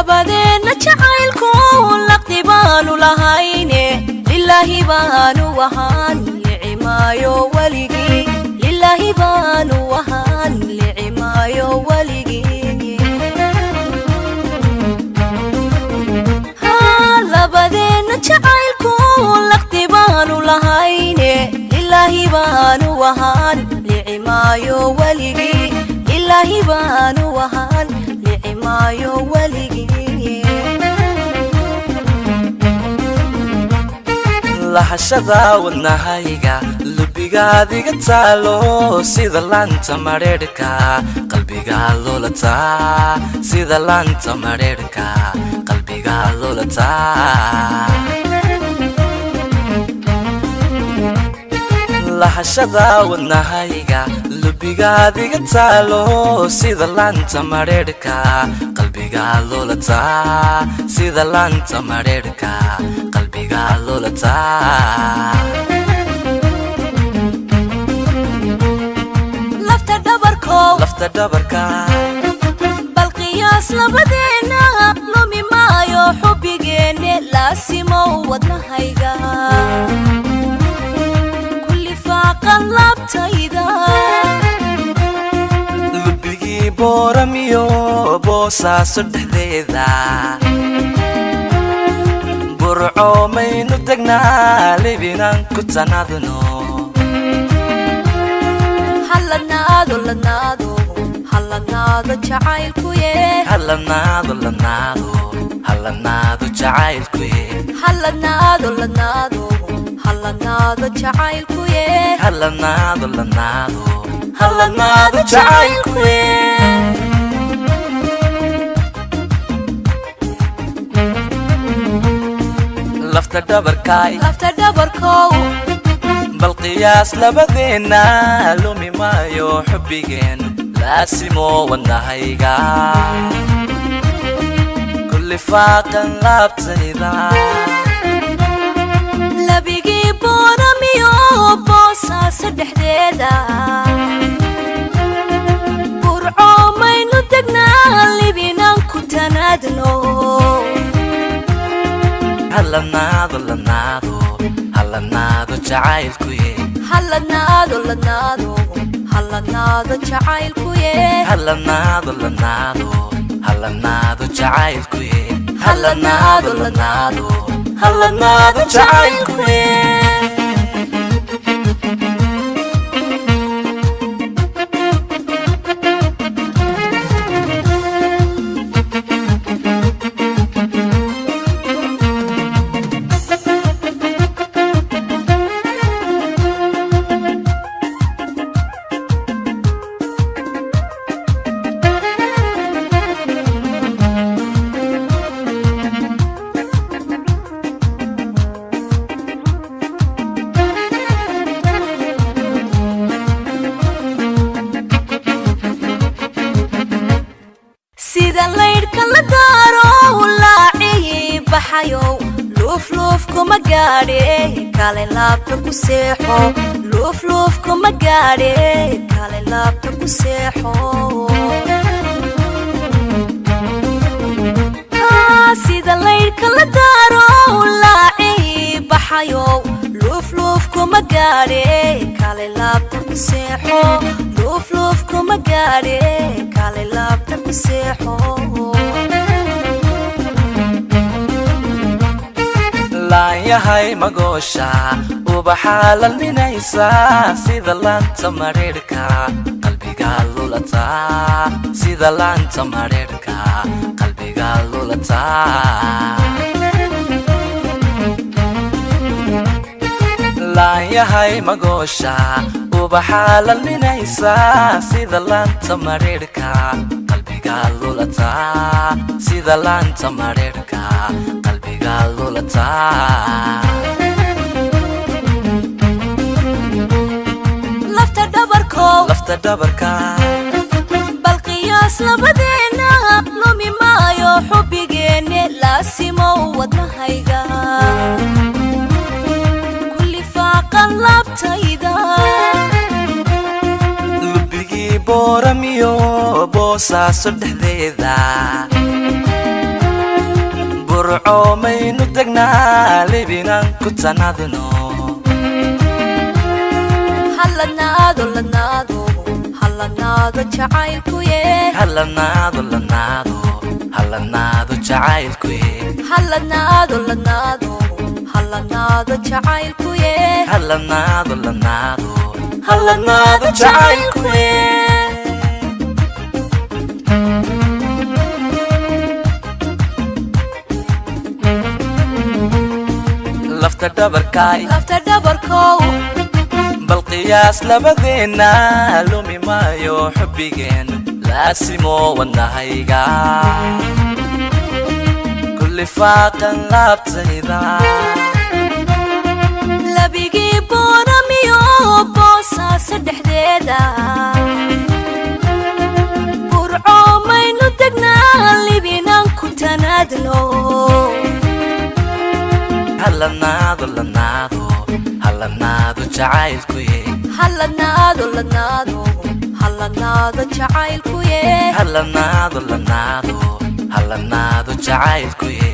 Labadeenna jacaylku laqdi baanu lahayne, lilaahi baanu ahaan, licimaayo weligii. Lilaahi baanu ahaan, licimaayo weligii. Labadeenna jacaylku laqdi baanu lahayne, lilaahi baanu ahaan, licimaayo weligii. Lilaahi baanu ahaan, licimaayo weligii. Lahashada wadnahayga lubigaadiga taalo, sida laanta madheedhka qalbigaa lulataa, sida laanta madheedhka qalbigaa lulataa. Lahashada wadnahayga lubigaadiga taalo, sida laanta madheedhka qalbigaa lulataa, sida laanta madheedhka qalbigaa lulataa. Lafta dhabarkow, lafta dhabarka, bal qiyaas labadeenna, lumi maayo xubbigeenne. Laasimow wadnahayga kulli faaqan laabtayda. Lubigii Booramiyo Boosaaso dhexdeeda, Burco maynu degnaa, libinaan ku tanadno. Halladnaado, ladnaado, halladnaado jacaylkuye. Halladnaado, ladnaado, halladnaado jacaylkuye. Halladnaado, ladnaado, halladnaado jacaylkuye. Halladnaado, ladnaado, halladnaado jacaylkuye. Lafta dhabarkaay, lafta dhabarkow, bal qiyaas labadeenna, lumi maayo xubbigeen. Laasimo wadnahayga kulli faaqan laabtayda. Labigii Booramiyo Boosaaso dhexdeeda, Burco maynu degnaa, libinaan ku tanaadno. Halladnaado, ladnaado, halladnaado jacaylkuye. Halladnaado, ladnaado, halladnaado jacaylkuye. Halladnaado, ladnaado, halladnaado jacaylkuye. Halladnaado, ladnaado, halladnaado jacaylkuye. Sida laydhka la daaro laacii baxayow, luufluuf kuma gaadhe, kale laabta ku seexo. Luufluuf kuma gaadhe, kale laabta ku seexo. Sida laydhka la daaro laacii baxayow, luufluuf kuma gaadhe, kale laabta ku seexo. Luufluuf kuma gaadhe, kale laabta ku seexo. Laanyahay magoosha ubaxaa lalminaysa, sida laanta madheedhka qalbigaa lulataa, sida laanta madheedhka qalbigaa lulataa. Laanyahay magoosha ubaxaa lalminaysa, sida laanta madheedhka qalbigaa lulataa, sida laanta madheedhka qalbigaa lulataa. Lafta dhabarkow, lafta dhabarka, bal qiyaas labadeenna, lumi maayo xubbigeenne. Laasimow wadnahayga kulli faaqan laabtayda. Lubigii Booramiyo Boosaaso dhexdeeda. Burco maynu degnaa, libinan ku tanadno. Halladnaado, ladnaado, halladnaado jacaylkuye. Halanaado, lanaado, halanaado jacaylkuye. Halladnaado, ladnaado, halladnaado jacaylkuye. Halanaado, lanaado, halanaado jacaylkuye. Lafta dhabarkaay. Lafta dhabarkow. Bal qiyaas labadeenna, lumi maayo xubbigeen, laasimo wadnahayga kulli faaqan laabtayda. Labigii booramiyo boosaasa dhexdeeda, Burco maynu degnaa, libinan ku tanaadno. Halanaado, lanaado, halanaado jacaylkuye. Halladnaado, ladnaado, halladnaado jacaylkuye. Halanaado, lanaado, halanaado jacaylkuye.